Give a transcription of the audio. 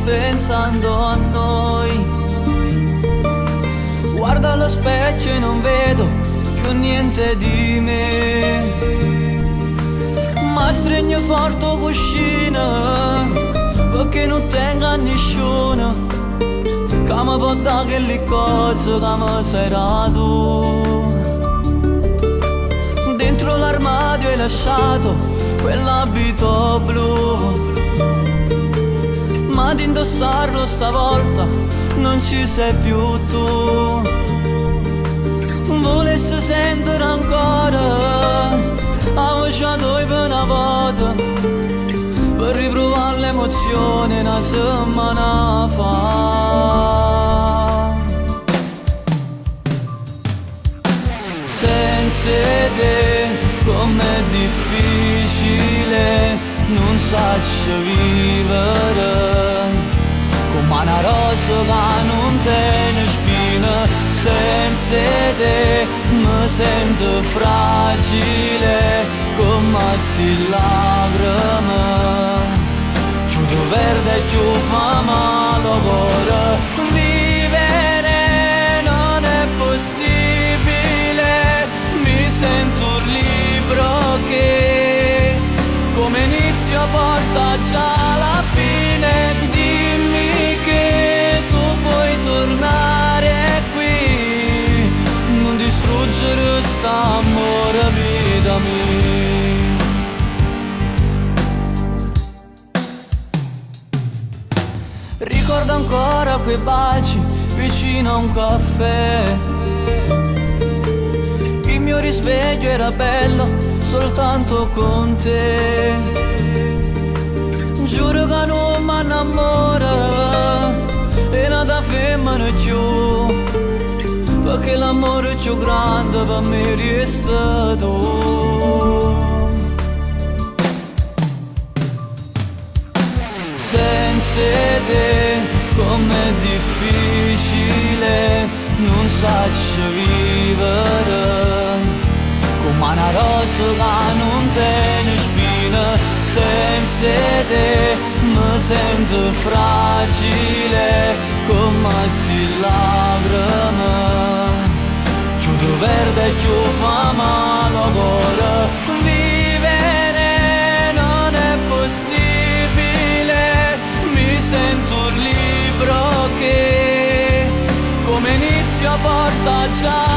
Ripensando a noi. Guardo allo specchio e non vedo più niente di me. Ma stregno forte 'o cuscino perché non tengo a nessuno che mi può dare quelle cose che mi sei dato. Dentro l'armadio hai lasciato quell'abito blu. Ma ad indossarlo stavolta non ci sei più tu. Volessi sentire ancora 'a voce toja pe' 'na vota per riprovare l'emozione 'e 'na semmana fa. Senza 'e te comm'è difficile, nun saccio vivere. Comme 'a 'na rosa ca nun tene spine, senza 'e te me sento fragile, comme a 'sti lacrime. Cchiù te perdo e cchiù fa male 'o core. Vivere non è possibile, mi sento un libro che come inizio porta già alla fine. Dimmi che tu puoi tornare qui, non distruggere st'amore, vita mia. Ricordo ancora quei baci vicino a un caffè. Il mio risveglio era bello soltanto con te. Giuro che non mi innamoro 'e n'ata femmina cchiù, perché l'amore più grande per me resta tu. Senza 'e te comm'è difficile, nun saccio vivere. Comme 'a 'na rosa ca nun tene spine, senza 'e te me sento fragile, comme a 'sti lacrime. Cchiù te perdo e cchiù fa male 'o core. Vivere non è possibile, mi sento un libro che come inizio porta già